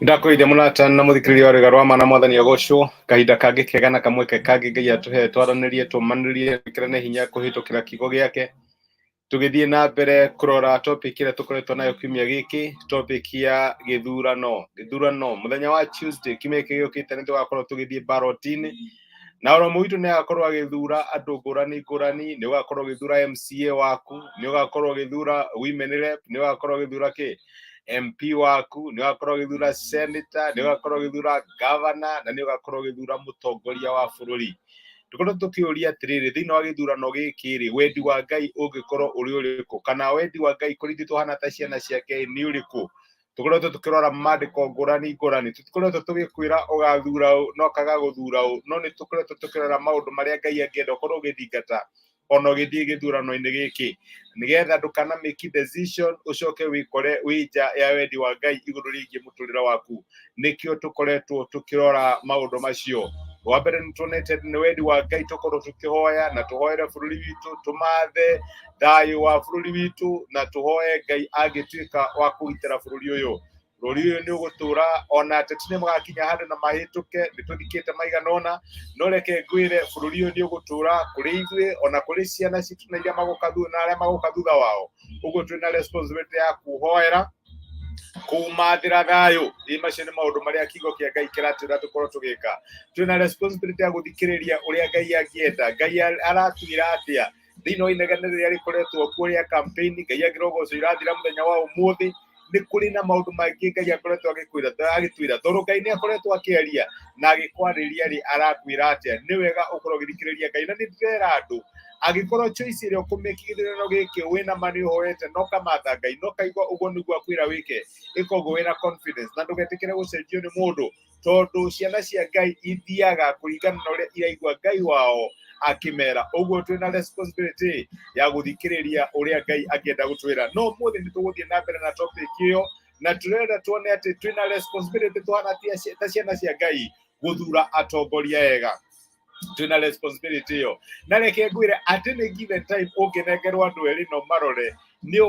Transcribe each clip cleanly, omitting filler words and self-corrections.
Ndakũgeithia mũrata na mũthikĩrĩria wa rwĩga rwa ma na mwathani agocwo. Kahinda kangĩ kega na kamweke kangĩ Ngai atũhe twaranĩrie, tũmanĩrie, twĩkĩrane hinya kũhĩtũkĩra kiugo gĩake. Tũgĩthiĩ na mbere kũrora topic ĩrĩa tũkoretwo nayo kiumia gĩkĩ, topic ya gĩthurano. Gĩthurano mũthenya wa Tuesday kiumia gĩkĩ gĩũkĩte nĩ tũgakorwo tũgĩthiĩ ballot-inĩ, na oro mũitũ nĩ agakorwo agĩthura andũ ngũrani ngũrani. Nĩ ũgakorwo ũgĩthura MCA waku, nĩ ũgakorwo ũgĩthura women rep, nĩ ũgakorwo ũgĩthura kĩ MP waku, nĩ ũgakorwo ũgĩthura senator, nĩ ũgakorwo ũgĩthura governor, na nĩ ũgakorwo ũgĩthura mũtongoria wa bũrũri. Tũkorwo tũkĩũria atĩrĩrĩ, thĩinĩ wa gĩthurano gĩkĩ rĩ, wendi wa Ngai ũngĩkorwo ũrĩ ũrĩkũ, kana wendi wa Ngai kũrĩ ithuĩ tũhana ta ciana ciake nĩ ũrĩkũ? Tũkoretwo tũkĩrora maandĩko ngũrani ngũrani. Tũtikoretwo tũgĩkwĩra ũgathura ũ na ũkaga gũthura ũ, no nĩ tũkoretwo tũkĩrora maũndũ marĩa Ngai angĩenda ũkorwo ũgĩthingata ona ũgĩthiĩ gĩthurano-inĩ gĩkĩ, nĩgetha ndũkana make decision ũcoke wĩkore wĩ nja ya wendi wa Ngai igũrũ rĩgiĩ mũtũrĩre waku. Nĩkĩo tũkoretwo tũkĩrora maũndũ macio. Wa mbere, nĩ tuonete nĩ wendi wa Ngai tũkorwo tũkĩhoya na tũhoere bũrũri witũ, tũmathe thayũ wa bũrũri witũ, na tũhoe Ngai angĩtuĩka wa kũgitĩra bũrũri ũyũ. Bũrũri ũyũ nĩ ũgũtũra ona ateti nĩ magakinya handũ na mahĩtũke, nĩ tũthikĩte maigana ũna, no reke ngwĩre, bũrũri ũyũ nĩ ũgũtũra kũrĩ ithuĩ ona kũrĩ ciana citũ na iria magoka thutha na arĩa magoka thutha wao. Ũguo twĩna responsibility ya kũhoera, kũmathĩra thayũ. Ĩ macio nĩ maũndũ marĩa kiugo kĩa Ngai kĩratwĩra tũkorwo tũgĩka. Twĩna responsibility ya gũthikĩrĩria ũrĩa Ngai angĩenda, Ngai aratwĩra atĩa thĩinĩ wa inegene rĩrĩa rĩkoretwo kuo rĩa campaign. Ngai angĩrogocwo, irathira mũthenya wa ũmũthĩ. Nĩ kũrĩ na maũndũ maingĩ Ngai akoretwo agĩkwĩra, agĩtwĩra, tondũ Ngai nĩ akoretwo akĩaria na agĩkwarĩria rĩ, arakwĩra atĩa? Nĩ wega ũkorwo ũgĩthikĩrĩria Ngai. Na nĩ ndĩrera andũ, angĩkorwo choice ĩrĩa ũkũmĩki gĩthurano gĩkĩ wĩna ma nĩ ũhoete na ũkamatha Ngai na ũkaigua ũguo nĩguo akwĩra wĩke, ĩka ũguo wĩna confidence na ndũgetĩkĩre gũcenjio nĩ mũndũ, tondũ ciana cia Ngai ithiaga kũringana na ũrĩa iraigua Ngai wao akĩmera. Ũguo twĩna responsibility ya gũthikĩrĩria ũrĩa Ngai angĩenda gũtwĩra. No ũmũthĩ nĩ tũgũthiĩ na mbere na topic ĩyo, na tũrenda tuone atĩ twĩna responsibility tũhana ta ciana cia Ngai gũthura atongoria ega. Twĩna responsibility ĩyo, na reke ngwĩre atĩ nĩ given time ũngĩnengerwo andũ erĩ no marore, nĩ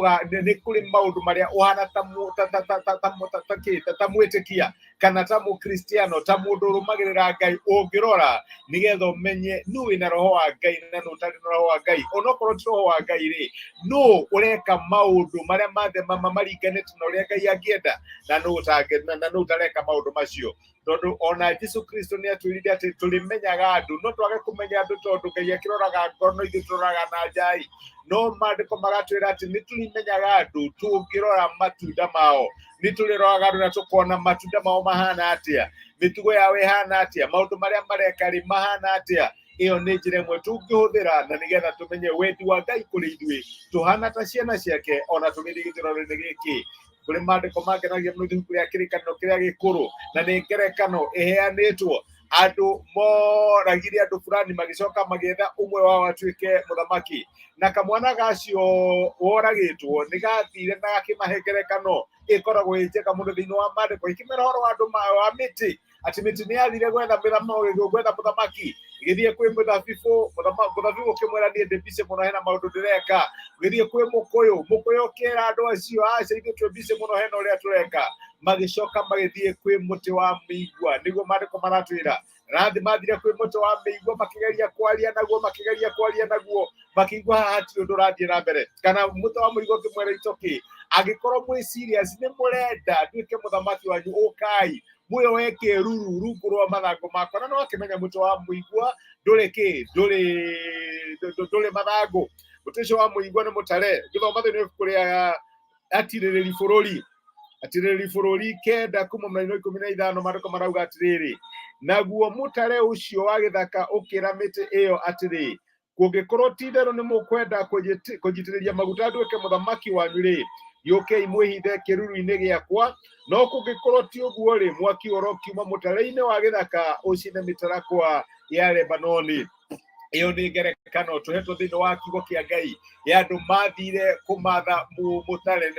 nĩ kũrĩ maũndũ marĩa ũhana ta ta ta ta ta ta ta ta kĩ ta mwĩtĩkia kana ta mũkristiano, ta mũndũ ũrũmagĩrĩra Ngai, ũngĩrora nĩgetha ũmenye nũ wĩna roho wa Ngai na nũ ũtarĩ na roho wa Ngai. Onokorwo ti roho wa Ngai rĩ, nũ ũreka maũndũ marĩa mathe maringanĩte na ũrĩa Ngai angĩenda na nũ na nũ ũtareka maũndũ macio? Tondũ ona Jesu Kristo nĩ atwĩrire atĩ tũrĩmenyaga andũ, no twage kũmenya andũ, tondũ Ngai akĩroraga ngoro no ithuĩ tũroraga na njai. No maandĩko magatwĩra atĩ nĩ tũrĩmenyaga andũ tũngĩrora matunda mao. Nĩ tũrĩroraga andũ na tũkona matunda mao mahana atĩa, mĩtugo yao ĩhana atĩa, maũndũ marĩa mareka rĩ mahana atĩa. Ĩyo nĩ njĩra ĩmwe tũngĩhũthĩra na nĩgetha tũmenye wendi wa Ngai kũrĩ ithuĩ tũhana ta ciana ciake ona tũgĩthiĩ gĩthurano-inĩ gĩkĩ. Kũrĩ maandĩko mangenagia mũno ibuku rĩa Kĩrĩkanĩro kĩrĩa gĩkũrũ, na nĩ ngerekano ĩheanĩtwo. Andũ moragire andũ fulani, magĩcoka magĩetha ũmwe wao atuĩke mũthamaki, na kamwana gacio woragĩtwo nĩ gathire na gakĩmahe ngerekano ĩkoragwo ĩ njega mũno thĩinĩ wa maandĩko, ĩkĩmera ũhoro wa andũ wa mĩtĩ, atĩ mĩtĩ nĩ yathire gwetha gwetha mũthamaki. Ĩgĩthiĩ kwĩ mũthabibũ, mũthabibũ ũkĩmwĩra, "Niĩ ndĩ busy mũno, hena maũndũ ndĩreka." Ũgĩthiĩ kwĩ mũkũyũ, mũkũyũ ũkĩra andũ acio, "Aca, ithuĩ twĩ busy mũno, hena ũrĩa tũreka." Magĩcoka magĩthiĩ kwĩ mũtĩ wa mĩigua, nĩguo maandĩko maratwĩra. Rathi mathire kwĩ mũtĩ wa mĩigua, makĩgeria kwaria naguo, makĩgeria kwaria naguo, makĩigua haha hatirĩ ũndũ ũrathiĩ na mbere. Kana mũtĩ wa mũigua ũkĩmwĩra, "Itoki, angĩkorwo mwĩ serious nĩ mũrenda nduĩke mũthamaki wanyu, ũkai muoe kĩruru rungu rwa mathangũ makwa." Na no akĩmenya mũtĩ wa mũigua ndũrĩ kĩ ndũrĩ ndũrĩ mathangũ. Mũtĩ ũcio wa mũigua nĩ mũtare. Ngĩthoma thĩinĩ wa ibuku rĩa Atirĩrĩri Bũrũri, Atirĩrĩri Bũrũri 9 kuma mũraini wa 15, maandĩko marauga atĩrĩrĩ, "Naguo mũtare ũcio wa gĩthaka ũkĩra mĩtĩ ĩyo atĩrĩ, 'Kũngĩkorwo ti itherũ nĩ mũkwenda kũnjitĩrĩria maguta nduĩke mũthamaki wanyu rĩ, gĩũkei mwĩhithe kĩruru-inĩ gĩakwa, no kũngĩkorwo ti ũguo rĩ, mwaki ũrokiuma mũtare-inĩ wa gĩthaka ũcine mĩtarakwa ya Lebanoni.'" Ĩyo nĩ ngerekano tũhetwo thĩinĩ wa kiugo kĩa Ngai ya andũ mathire kũmatha mũtare,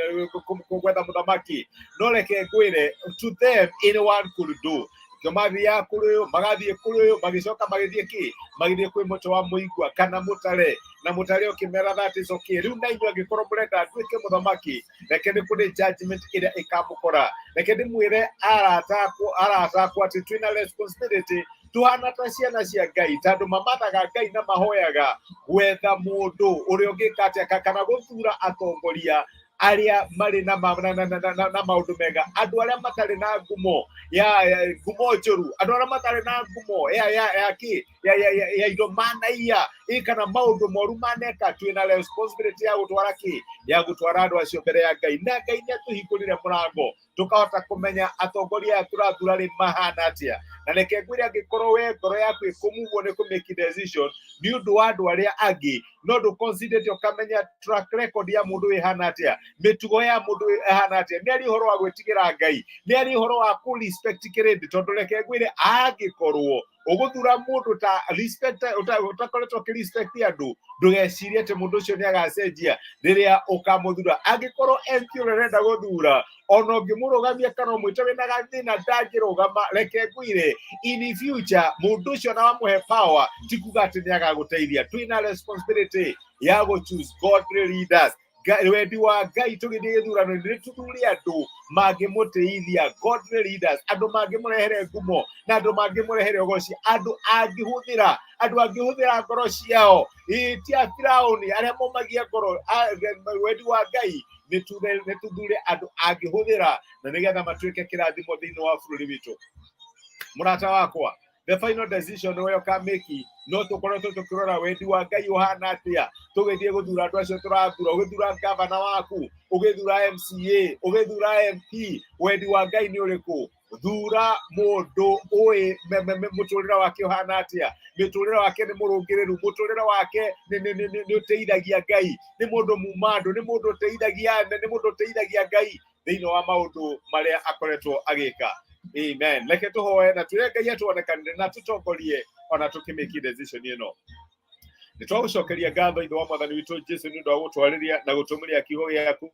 gwetha mũthamaki. No reke ngwĩre, to them anyone could do. Nĩkĩo mathiaga kũrĩ ũyũ, magathiĩ kũrĩ ũyũ, magĩcoka magĩthiĩ kĩ? Magĩthiĩ kwĩ mũtĩ wa mũigua kana mũtare, na mũtare ũkĩmera that is okay. Rĩu na inyuĩ angĩkorwo mũrenda nduĩke mũthamaki, reke nĩ kũrĩ judgment ĩrĩa ĩkamũkora. Reke ndĩmwĩre arata akwa, arata akwa atĩ twĩna responsibility tuhana ta ciana cia Ngai, tondũ mamathaga Ngai na mahoyaga gwetha mũndũ ũrĩa ũngĩka atĩa kana gũthura atongoria arĩa marĩ na, ma, na, na, na, na, na maũndũ mega, andũ arĩa matarĩ na ngumo ya, ya ngumo njũru, andũ arĩa matarĩ na ngumo ya ya ya kĩ ya, ya, ya, ya indo manaiya ĩ kana maũndũ moru maneka. Twĩna responsibility ya gũtwara kĩ, ya gũtwara andũ acio mbere ya Ngai, na Ngai nĩ atũhingũrire mũrango tukahota kũmenya atongoria aya tũrathura rĩ mahana atĩa. Na reke ngwĩre, angĩkorwo we ngoro yaku ĩkũmuvwo nĩ kũ make decision nĩ ũndũ wa andũ arĩa angĩ, no ndũ consider ũkamenya track record ya mũndũ ĩhana atĩa, mĩtugo ya mũndũ ĩhana atĩa, nĩ ari ũhoro wa gwĩtigĩra Ngai, nĩ ari ũhoro wa kũ respect kĩrĩndĩ. Tondũ reke ngwĩre, angĩkorwo ũgũthura mũndũ ta respect ũtakoretwo ũkĩ respect andũ, ndũgecirie atĩ mũndũ ũcio nĩ agacenjia rĩrĩa ũkamũthura. Angĩkorwo MP ũrĩa ũrenda gũthura, ona ũngĩmũrũgamia kana ũmwĩte wĩna gathĩna, ndangĩrũgama, reke ngwĩre, in future mũndũ ũcio na wamũhe power ti kuga atĩ nĩ agagũteithia. Twĩna responsibility ya gũ choose godly leaders. Wendi wa Ngai tũgĩthiĩ gĩthurano nĩ tũthure andũ mangĩmũtĩithia, godly leaders, andũ mangĩmũrehere ngumo na andũ mangĩmũrehere ũgoci, andũ angĩhũthĩra, andũ angĩhũthĩra ngoro ciao. Ĩ ti a Firaũni arĩa momagia ngoro. Wendi wa Ngai nĩ tũthure andũ angĩhũthĩra na nĩgetha matuĩke kĩrathimo thĩinĩ wa bũrũri witũ. Mũrata wakwa, the final decision we ũkamĩki, no tũkoretwo tũkĩrora wendi wa Ngai ũhana atĩa tũgĩthiĩ gũthura andũ acio tũrathura. Ũgĩthura gavana waku, ũgĩthura MCA, ũgĩthura MP, wendi wa Ngai nĩ ũrĩkũ? Thura mũndũ ũĩ mũtũrĩre wake ũhana atĩa, mĩtũrĩre wake nĩ mũrũngĩrĩru, mũtũrĩre wake nĩ ũteithagia Ngai, nĩ mũndũ mumandũ, nĩ mũndũ ũteithagia, nĩ mũndũ ũteithagia Ngai thĩinĩ wa maũndũ marĩa akoretwo agĩka. Amen. Reke tũhoe na twĩre Ngai atuonekanĩre na tũtongorie ona tũkĩmĩki decision ĩno. Nĩ twagũcokeria ngatho, Ithe wa Mwathani witũ Jesu, nĩ ũndũ wa gũtwarĩria na gũtũmĩria kiugo gĩaku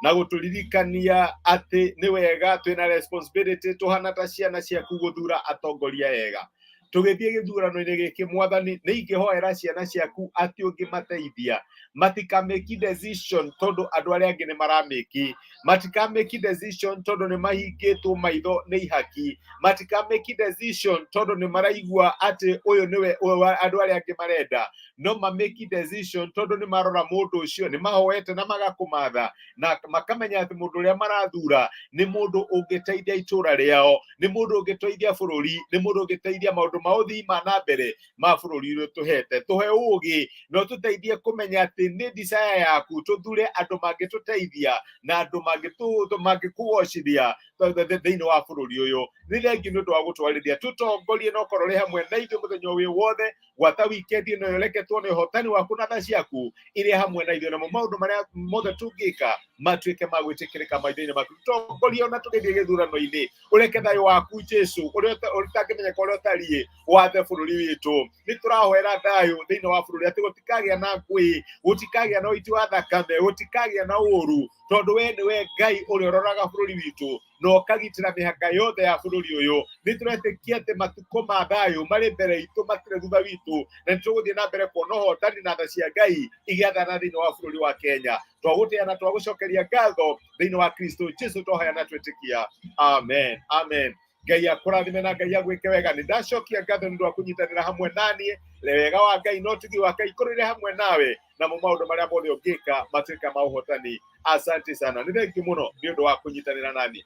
na gũtũririkania atĩ nĩ wega twĩna responsibility tũhana ta ciana ciaku gũthura atongoria ega tũgĩthiĩ gĩthurano-inĩ gĩkĩ. Mwathani, nĩ ingĩhoera ciana ciaku atĩ ũngĩmateithia matikamĩki decision tondũ andũ arĩa angĩ nĩ maramĩki, matikamĩki decision tondũ nĩ mahingĩtwo maitho nĩ ihaki, matikamĩki decision tondũ nĩ maraigua atĩ ũyũ nĩwe andũ arĩa angĩ marenda, no mamĩki decision tondũ nĩ marora mũndũ ũcio, nĩ mahoete na magakũmatha na makamenya atĩ mũndũ ũrĩa marathura nĩ mũndũ ũngĩteithia itũra rĩao, nĩ mũndũ ũngĩteithia bũrũri, nĩ mũndũ ũngĩteithia maũndũ ma ũthii ma na mbere ma bũrũri ũrĩa tũhete. Tũhe ũgĩ na ũtũteithie kũmenya atĩ nĩ desire yaku tũthure andũ mangĩtũteithia na andũ mangĩkũgocithia thĩinĩ wa bũrũri ũyũ. Nĩ thengiũ nĩ ũndũ wa gũtwarĩria, tũtongorie na ũkorwo ũrĩ hamwe na ithuĩ mũthenya ũyũ wothe gwata weekend ĩno. Reke tuone ũhotani waku na tha ciaku iria hamwe na ithuĩ, namo maũndũ marĩa mothe tũngĩka matuĩke ma gwĩtĩkĩrĩka maitho-inĩ maku. Tũtongorie ona tũgĩthiĩ gĩthurano-inĩ, ũreke thayũ waku Jesu ũrĩa ũtangĩmenyeka ũrĩa ũtariĩ wathe bũrũri witũ. Nĩ tũrahoera thayũ thĩinĩ wa bũrũri, atĩ gũtikagĩa na ngũĩ, gũtikagĩa na ũiti wa thakame, gũtikagĩa na ũru, tondũ we nĩwe Ngai ũrĩa ũroraga bũrũri witũ na ũkagitĩra mĩhaka yothe ya bũrũri ũyũ. Nĩ tũretĩkia atĩ matukũ ma thayũ marĩ mbere itũ, matirĩ thutha witũ, na nĩ tũgũthiĩ na mbere kuona ũhotani na tha cia Ngai igĩathana thĩinĩ wa bũrũri wa Kenya. Twagũtĩa na twagũcokeria ngatho thĩinĩ wa Kristo Jesu twahoya na twĩtĩkia, amen, amen. Ngai akũrathime na Ngai agwĩke wega. Nĩ ndacokia ngatho nĩ ũndũ wa kũnyitanĩra hamwe naniĩ. Wega wa Ngai na ũtugi wake ikorwo hamwe nawe, namo maũndũ marĩa mothe ũngĩka matuĩka ma ũhotani. Asante sana, nĩ thengiũ mũno nĩ ũndũ wa kũnyitanĩra naniĩ.